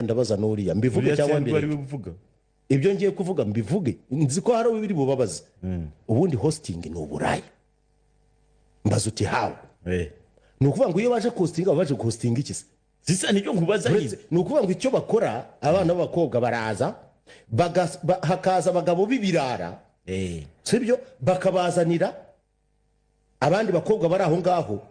Ndabaza n'uriya, mbivuge Uriya cyangwa cyangwa ari mbireke? we uvuga. Ibyo ngiye kuvuga mbivuge, nzi ko hari biri bubabaze. Ubundi hosting ni uburaya. Mbaza uti hawe? Ni ukuvuga ngo iyo baje kuhostinga, baba baje kuhostinga iki se? Sisa nicyo nkubaza nyine. Ni ukuvuga ngo icyo bakora, abana b'abakobwa baraza, hakaza abagabo b'ibirara, sibyo, bakabazanira abandi bakobwa bari aho ngaho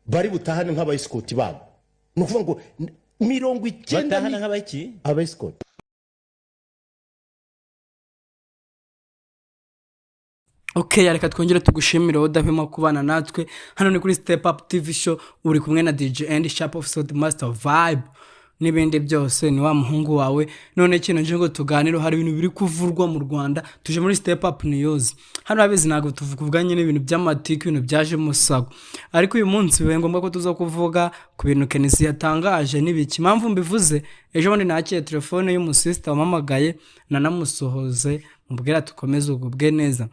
bari butahane nk'aba escort babo. Ni ukuvuga ngo 90 Batahana nk'abaki? Aba escort. Ok, reka twongere tugushimire wowe udahwema kubana natwe. Hano ni kuri Step Up TV Show, uri kumwe na DJ and Sharp of Sword Master Vibe n'ibindi byose, ni wa muhungu wawe. None kino nje ngo tuganire, hari ibintu biri kuvurwa mu Rwanda. Tuje muri Step Up News. Hano abizi ntabwo tuvuga nyine ibintu by'amatiku, ibintu byaje musago, ariko uyu munsi bibaye ngombwa ko tuza kuvuga ku bintu KNC yatangaje n'ibiki. Impamvu mbivuze, ejo bundi nakiriye telefone y'umusisita wampamagaye, nanamusohoze mubwira tukomeze ugubwe neza.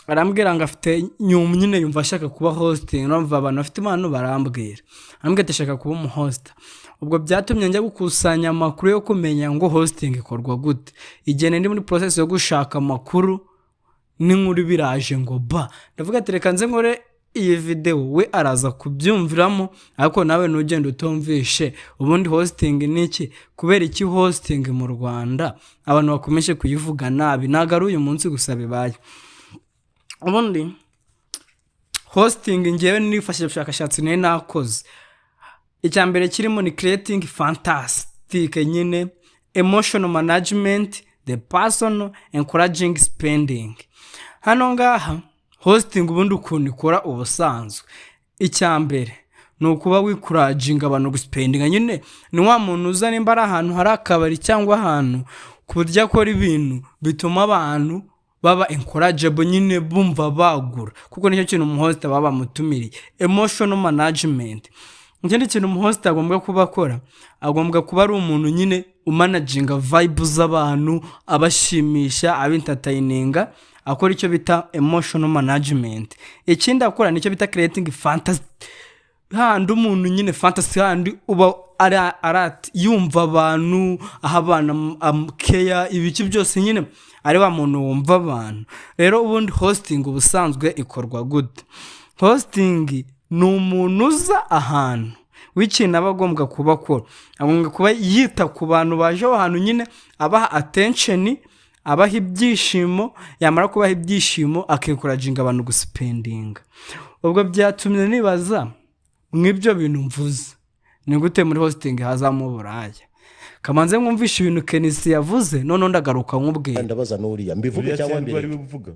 Arambwira ngo afite nyine yumva ashaka kuba hosting. Urumva abantu bafite impano barambwira, arambwira ati ashaka kuba umuhosta. Ubwo byatumye njya gukusanya amakuru yo kumenya ngo hosting ikorwa gute. Igihe ndi muri process yo gushaka amakuru n'inkuru biraje ngo ba ndavuga ati reka nze nkore iyi videwo, we araza kubyumviramo, ariko nawe ntugende utumvishe. Ubundi hosting ni iki? Kubera iki hosting mu Rwanda abantu bakomeje kuyivuga nabi? Ntabwo ari uyu munsi gusa bibaye. Ubundi hosting, ngewe nifashishije ubushakashatsi nari nakoze, icya mbere kirimo ni creating fantastic nyine emotional management, the personal encouraging spending. Hano ngaha hosting ubundi ukuntu ikora ubusanzwe, icya mbere ni ukuba wencouraginga abantu guspendinga. Nyine ni wa muntu uza, nimba ari ahantu hari akabari cyangwa ahantu, ku buryo akora ibintu bituma abantu baba encourageable nyine, bumva bagura, kuko nicyo kintu umuhost baba bamutumiriye, emotional management. Ikindi kintu umuhost agomba kuba akora, agomba kuba ari umuntu nyine umanaginga vibe z'abantu, abashimisha, abentertaininga, akora icyo bita emotional management. Ikindi akora nicyo bita creating fantasy, handi umuntu nyine fantasy, handi uba ari yumva abantu, aha abantu keya, ibiki byose nyine ari wa muntu wumva abantu. Rero ubundi hosting ubusanzwe ikorwa gute? Hosting ni umuntu uza ahantu w'ikintu aba agomba kuba akora, agomba kuba yita ku bantu baje aho hantu nyine, abaha attention, abaha ibyishimo. Yamara kubaha ibyishimo, akencouraginga abantu guspendinga. Ubwo byatumye nibaza, mw'ibyo bintu mvuze, ni gute muri hosting hazamo uburaya? Kamanze mwumvishe ibintu KNC yavuze, noneho ndagaruka nkubwira. Ndabaza n'uriya, mbivuge Uriya cyangwa cyangwa ari mbireke? we uvuga.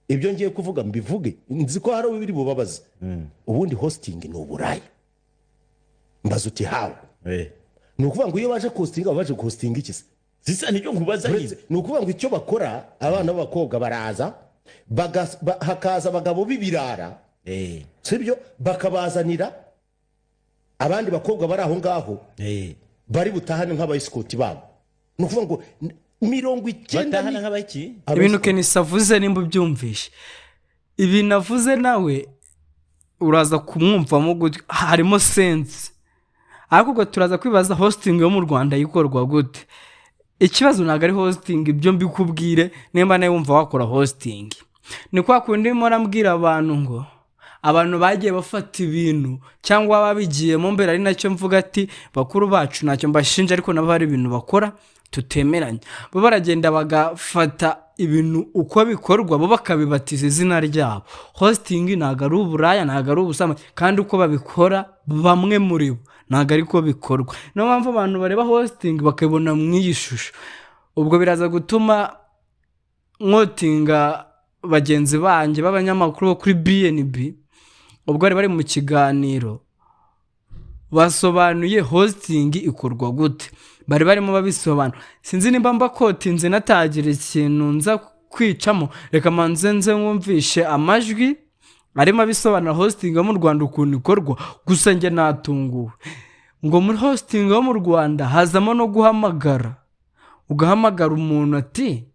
Ibyo ngiye kuvuga mbivuge, nzi ko hari biri bubabaze. Ubundi hosting ni uburaya. Mbaza uti hawe? Ni ukuvuga ngo iyo baje kuhostinga, baba baje kuhostinga iki se? Sisa nicyo nkubaza nyine. Ni ukuvuga ngo icyo bakora, abana b'abakobwa baraza, hakaza abagabo b'ibirara, sibyo, bakabazanira abandi bakobwa bari aho ngaho bari butahane nk'aba escort babo. Ni ukuvuga ngo 90 Batahana nk'abaki? Aba Ibintu escort. KNC avuze, nimba ubyumvishe, ibintu avuze nawe uraza kumwumvamo gutya harimo sense. Ariko ubwo turaza kwibaza hosting yo mu Rwanda ikorwa gute. Ikibazo ntabwo ari hosting, ibyo mbikubwire nimba nawe wumva wakora hosting. Ni kwa kundi ndimo mbwira abantu ngo abantu bagiye bafata ibintu cyangwa babigiyemo mbere, ari nacyo mvuga ati bakuru bacu ntacyo mbashinja, ariko nabo hari ibintu bakora tutemeranya. Bo baragenda bagafata ibintu uko bikorwa, bo bakabibatiza izina ryabo. Hosting ntabwo ari uburaya, ntabwo ari ubusambanyi, kandi uko babikora bamwe muri bo ntabwo ariko bikorwa. Niyo mpamvu abantu bareba hosting bakabibona mu iyi shusho. Ubwo biraza gutuma nquotinga bagenzi banjye b'abanyamakuru bo kuri BNB. Ubwo bari bari mu kiganiro basobanuye hosting ikorwa gute, bari barimo babisobanura. Sinzi nimba mbaquotinze natagira ikintu nza kwicamo. Reka manze nze mwumvishe amajwi arimo abisobanura hosting yo mu Rwanda ukuntu ikorwa. Gusa njye natunguwe ngo muri hosting yo mu Rwanda hazamo no guhamagara, ugahamagara umuntu ati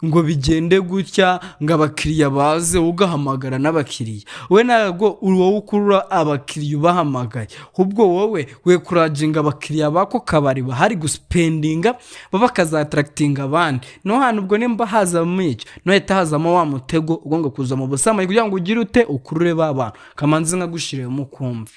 Ngo bigende gutya, ngo abakiriya baze, ugahamagara n'abakiriya. We ntabwo wowe ukurura abakiriya ubahamagaye, ahubwo wowe we kuraginga abakiriya b'ako kabari bahari guspendinga, bo bakazaattractinga abandi. No hantu ubwo nimba hazamo icyo, nohita hazamo wa mutego ugomba kuza mu busambanyi kugira ngo ugire ute, ukurure ba bantu. Kamanzi nkagushiremo ukumve.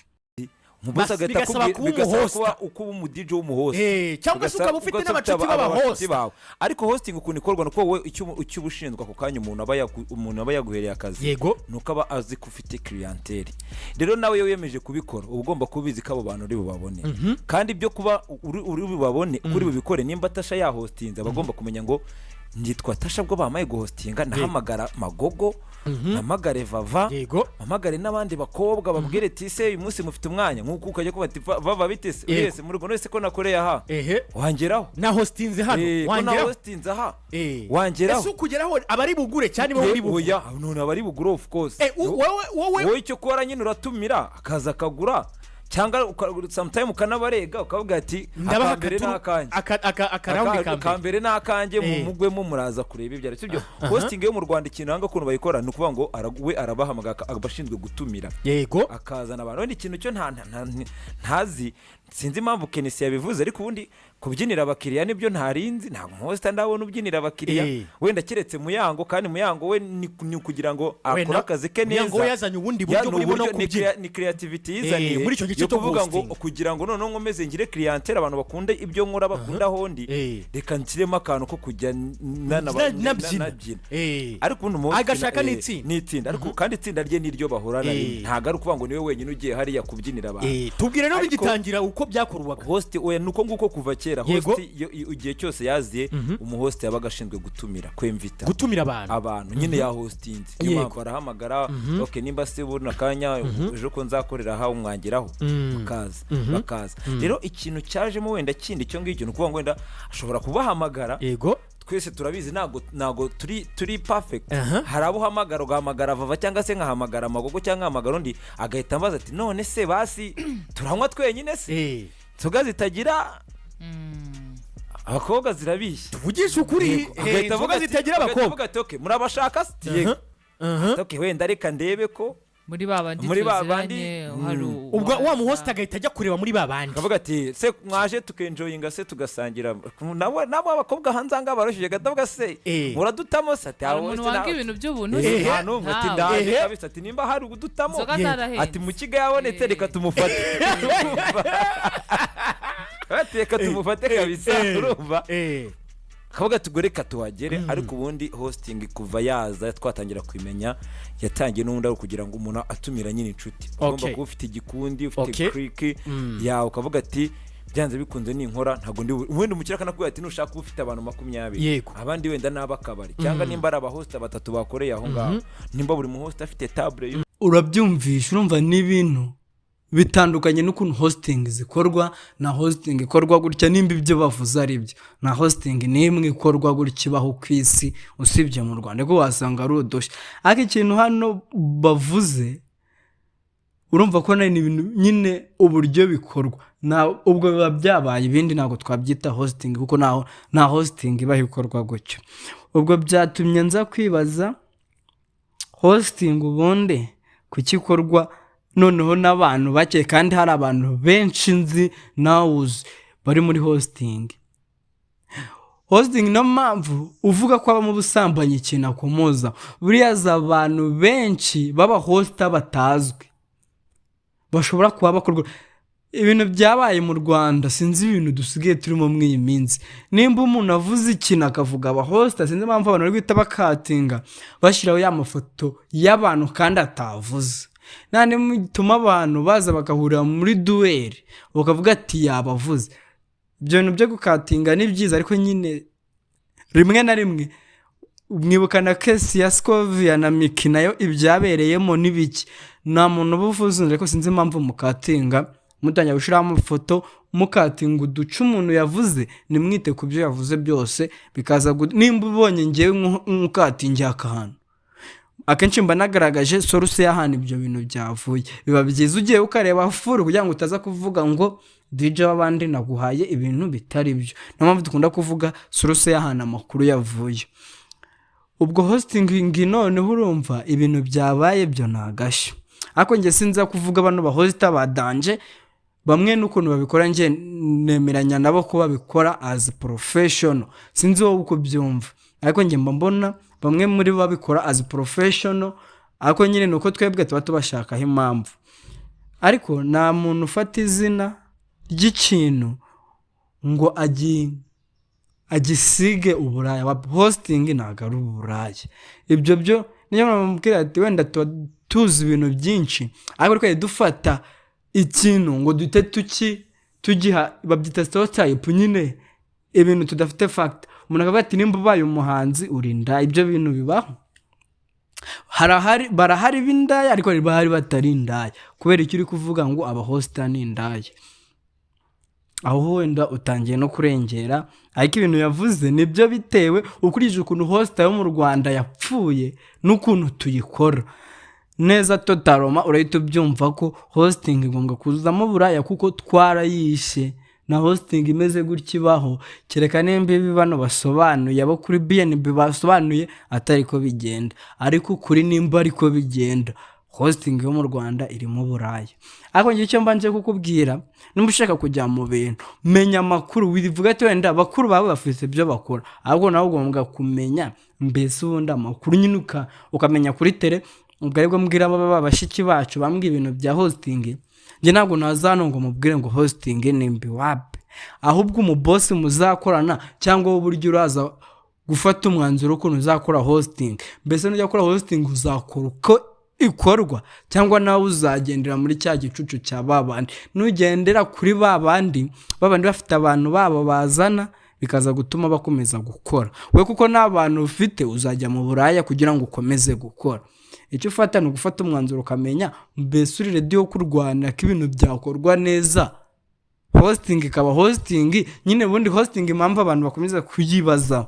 Umubosi Bas, agahita bigasaba akubwira, kuba bigasaba umuhosta. kuba ukuba umuDJ w'umuhost. Cyangwa se ukaba ufite n'abacuti b'abahost. Bawe. Ariko hosting ukuntu ikorwa, ni uko wowe icyo uba ushinzwe ako kanya, umuntu aba yaguhereye akazi, ni uko aba azi ko ufite clientele. Rero nawe iyo wiyemeje kubikora, uba ugomba kuba ubizi ko abo bantu uri bubabone. Kandi ibyo kuba uri bubabone, uri bubikore, nimba Tasha yahostinze, aba agomba kumenya ngo nitwa Tasha, bwo bamaye guhostinga, nahamagara Magogo, mpamagare Vava, mpamagare n'abandi bakobwa, babwire ati: "Se uyu munsi mufite umwanya?" Nk'uko ukajya kuba ati: "Vava, bite se?" "Wese mu rugo none se ko nakoreye aha, wangeraho?" Na hostinze hano. Ko wangeraho? nahostinze aha, wangeraho? Ese ukugeraho aba ari bugure cyane wowe uri bugure? Oya, none aba ari bugure, of course. Wowe Wowe icyo ukora nyine, uratumira akaza akagura, cyangwa sometime ukanabarega, ukavuga ati: Ndabaha "Akambere ni akanjye." Akaround ka mbere. Akambere ni akanjye, mu mugwemo muraza kureba ibyo ari sibyo. Hosting yo mu Rwanda, ikintu hanga ukuntu bayikora, ni ukuvuga ngo we arabahamagara, abashinzwe gutumira, akazana abantu. Wenda ikintu cyo ntazi, sinzi impamvu Kenisi yabivuze, ariko ubundi kubyinira abakiriya nibyo ntarinzi. Ntabwo umuhosta ndabona ubyinira abakiriya. Wenda keretse Muyango, kandi Muyango we ni ukugira ngo akore akazi ke neza. Muyango we yazanye ubundi Ya, buryo ni burimo no uburyo, ni kubyina. Ni creativity yizaniye Muri icyo gice yo cyo kuvuga ngo guhostinga. kugira ngo noneho nkomeze ngire clientele, abantu bakunda ibyo nkora, bakunda aho ndi, reka nshyiremo akantu ko kujya nabyina. Nabyina. Ariko ubundi umuhost Agashaka n'itsinda. N'itsinda, ariko kandi itsinda rye niryo bahorana rimwe. Ntabwo ari ukuvuga ngo niwe wenyine ugiye hariya kubyinira abantu. Tubwire rero, Ariko bigitangira uko byakorwaga. Host, oya, ni uko nguko kuva kera. Host igihe cyose yaziye, umuhost yabaga ashinzwe gutumira, kwemvita. Gutumira abantu. Abantu nyine yahostinze, niyo mpamvu arahamagara: "Ok, nimba se ubona akanya ejo ko nzakorera aha, umwangiraho?" Bakaza, bakaza. Rero ikintu cyajemo wenda kindi icyo ngicyo, ni ukuvuga ngo wenda ashobora kubahamagara. Twese turabizi, ntabwo turi perfect. Hari abo uhamagara, ugahamagara Vava cyangwa se nkahamagara Magogo cyangwa nkahamagara undi, agahita ambaza ati: "None se basi turanywa twenyine se?" Inzoga zitagira abakobwa zirabishye. Tuvugishe ukuri. Agahita Inzoga avuga ati, zitagira agahita abakobwa. avuga ati: "Ok, murabashaka se?" Ati: "Yego." Ati: "Ok, wenda reka ndebe ko muri ba bandi muri ba tuziranye bandi, hari Ubwo wa uwaza. muhost agahita ajya kureba muri ba bandi. Akavuga ati: "Se mwaje tukenjoyinga se, tugasangira nabo abakobwa hanze aha ngaha barosheje?" Agatavuga se: "Muradutamo se?" Ati: Hari "Aho umuntu se wanga ibintu by'ubuntu se? Nta n'umwe." Ati: Ntawe. "Ndaje kabisa." Ati: "Nimba hari udutamo," Inzoga zarahenze. ati: "Mukiga yabonetse, reka tumufate." Ati: "Reka tumufate kabisa." Urumva, akavuga ati: "Ubwo reka tuhagere." Ariko ubundi hosting kuva yaza, twatangira kubimenya, yatangiye n'ubundi ari ukugira ngo umuntu atumira nyine inshuti. Ugomba kuba ufite igikundi, ufite clique yawe, ukavuga ati: "Byanze bikunze ninkora ntabwo ndi ubundi." Umukiriya akanakubwira ati: "Nushaka kuba ufite abantu 20, abandi wenda ni ab'akabari, cyangwa nimba ari abahosta batatu bakoreye aho ngaho, nimba buri muhosta afite table Urabyumvisha, urumva n'ibintu bitandukanye n'ukuntu hosting zikorwa. Na hosting ikorwa gutya, nimba ibyo bavuze ari byo, na hosting n'imwe ikorwa gutya ibaho ku isi usibye mu Rwanda, kuko wasanga ari udushya. Ariko ikintu hano bavuze, urumva ko ni ibintu nyine uburyo bikorwa ubwo biba byabaye ibindi, ntabwo twabyita hosting, kuko nta hosting ibaho ikorwa gutyo. Ubwo byatumye nza kwibaza hosting ubundi kuki ikorwa noneho n'abantu bake, kandi hari abantu benshi nzi nawe uzi bari muri hosting. Hosting niyo mpamvu uvuga ko habamo ubusambanyi. Ikintu akomoza buriya, azi abantu benshi b'abahosta batazwi bashobora kuba bakorwa ibintu byabaye mu Rwanda. Sinzi ibintu dusigaye turimo muri iyi minsi. Nimba umuntu avuze ikintu akavuga abahosta, sinzi impamvu abantu bari guhita bakatinga, bashyiraho ya mafoto y'abantu kandi atavuze. Nta bituma abantu baza bagahurira muri duel, bakavuga ati yabavuze. Ibyo bintu byo gukatinga ni byiza, ariko nyine rimwe na rimwe mwibuka na case ya Scovia na Miki, nayo ibyabereyemo n'ibiki. Nta muntu uba uvuze, ariko sinzi impamvu mukatinga, mutangira gushyiraho amafoto, mukatinga uduce umuntu yavuze, nimwite ku byo yavuze byose. Bikaza nimba ubonye ngewe nkukatingiye akantu, akenshi mba nagaragaje source y'ahantu ibyo bintu byavuye. Biba byiza ugiye ukareba full, kugira ngo utaza kuvuga ngo DJ w'abandi naguhaye ibintu bitari byo. Niyo mpamvu dukunda kuvuga source y'ahantu amakuru yavuye. Ubwo hosting noneho urumva ibintu byabaye byo ni agashya. Ariko njye sinza kuvuga bano bahosta ba danger, bamwe n'ukuntu babikora njye nemeranya nabo ko babikora as professional. Sinzi wowe uko ubyumva, ariko njye mba mbona bamwe muri bo babikora as professional, ariko nyine ni uko twebwe tuba tubashakaho impamvu. Ariko nta muntu ufata izina ry'ikintu ngo agisige uburaya. Wa hosting ntabwo ari uburaya, ibyo byo niyo mpamvu bamubwira ati wenda tuba tuzi ibintu byinshi, ariko twari dufata ikintu ngo duhite tugiha, babyita stereotype nyine, ibintu tudafite fact. Umuntu akavuga ati nimba ubaye umuhanzi urinda, ibyo bintu bibaho. Harahari, barahari b'indaya, ariko hari bahari batari indaya. Kubera icyo uri kuvuga ngo abahosta ni indaya, aho wenda utangiye no kurengera. Ariko ibintu yavuze nibyo, bitewe ukurikije ukuntu hosta yo mu Rwanda yapfuye n'ukuntu tuyikora neza totalement, urahita ubyumva ko hosting igomba kuzamo buraya, kuko twarayishe. Na hosting imeze gutya ibaho, kereka nimba ibi bano basobanuye, abo kuri BNB basobanuye, atari ko bigenda. Ariko ukuri nimba ariko bigenda, hosting yo mu Rwanda irimo buraya. Ariko njye icyo mbanje kukubwira, nimba ushaka kujya mu bintu, menya amakuru. Wivuga ati wenda bakuru bawe bafite ibyo bakora, ahubwo nawe ugomba kumenya mbese ubundi amakuru nyine, ukamenya kuri terrain. Ubwo aribwo mbwira aba bashiki bacu bambwiye ibintu bya hosting, njye ntabwo naza hano ngo mubwire ngo hosting ni mbi, wapi. Ahubwo umubosi muzakorana cyangwa wowe uburyo uraza gufata umwanzuro w'ukuntu uzakora hosting, mbese nujya gukora hosting uzakora uko ikorwa, cyangwa nawe uzagendera muri cya gicucu cya ba bandi? Nugendera kuri ba bandi, ba bandi bafite abantu babo bazana, bikaza gutuma bakomeza gukora. We kuko nta bantu ufite, uzajya mu buraya kugira ngo ukomeze gukora. Icyo ufata ni ugufata umwanzuro, ukamenya mbese uri ready wo kurwana ko ibintu byakorwa neza, hosting ikaba hosting nyine. Ubundi hosting, impamvu abantu bakomeza kuyibaza,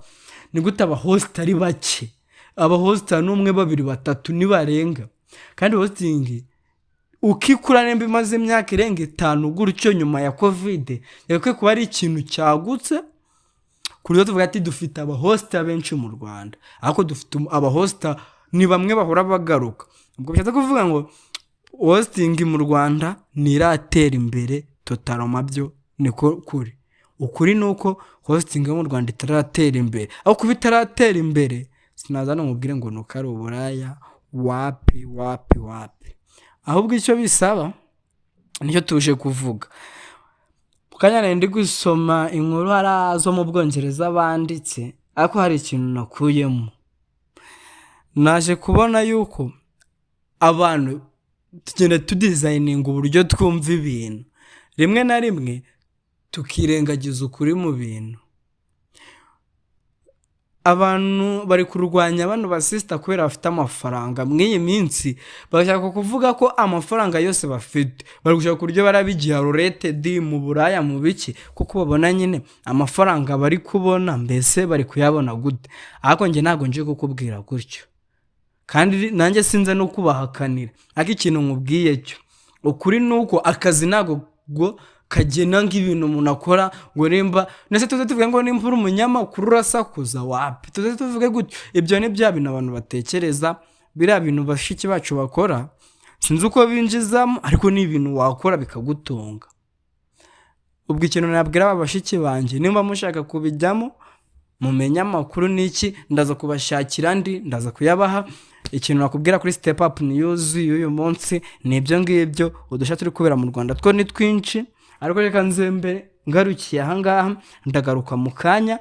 ni gute abahost ari bake? Abahosta ni umwe, babiri, batatu nibarenga. Kandi hosting ukikura nimba imaze imyaka irenga 5 gutyo nyuma ya COVID, yagakwiye kuba ari ikintu cyagutse ku buryo tuvuga ati dufite abahosta benshi mu Rwanda. Ariko dufite abahosta ni bamwe bahora bagaruka. Ubwo bishatse kuvuga ngo hosting mu Rwanda ntiratera imbere totalement. Byo niko kuri. Ukuri ni uko hosting yo mu Rwanda itaratera imbere. Aho kuba itaratera imbere, sinaza mubwire ngo nuko ari uburaya, wapi wapi wapi. Ahubwo icyo bisaba nicyo tuje kuvuga. Mu kanya nari ndi gusoma inkuru hari zo mu Bwongereza banditse, ariko hari ikintu nakuyemo. Naje kubona yuko abantu tugenda tudesigninga uburyo twumva ibintu, rimwe na rimwe tukirengagiza ukuri mu bintu. Abantu bari kurwanya bano basista kubera bafite amafaranga mw'iyi minsi, bagashaka kuvuga ko amafaranga yose bafite bari gushaka uburyo barabigira roleted mu buraya, mu biki, kuko babona nyine amafaranga bari kubona, mbese bari kuyabona gute. Ariko njye ntabwo nje kukubwira gutyo, kandi nanjye sinze no kubahakanira. Ariko ikintu nkubwiye cyo ukuri ni uko akazi ntabwo kagena nk'ibintu umuntu akora, ngo nimba ndetse tuze tuvuge ngo nimba uri umunyamakuru urasakuza, wapi. Tuze tuvuge gutyo, ibyo ni bya bintu abantu batekereza. Biriya bintu bashiki bacu bakora, sinzi uko binjizamo, ariko ni ibintu wakora bikagutunga. Ubwo ikintu nabwira aba bashiki banjye, nimba mushaka kubijyamo, mumenye amakuru n'iki, ndaza kubashakira andi, ndaza kuyabaha. Ikintu nakubwira kuri Step Up News y'uyu munsi ni ibyo ngibyo. Udushya turi kubera mu Rwanda two ni twinshi, ariko reka nzembe ngarukiye ahangaha, ndagaruka mu kanya.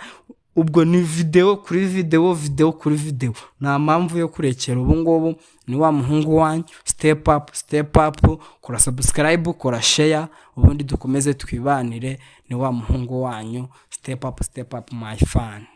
Ubwo ni videwo kuri videwo, videwo kuri videwo, nta mpamvu yo kurekera ubu ngubu. Ni wa muhungu wanyu, Step Up, Step Up. Kora subscribe, kora share, ubundi dukomeze twibanire. Ni wa muhungu wanyu, Step Up, Step Up my fan.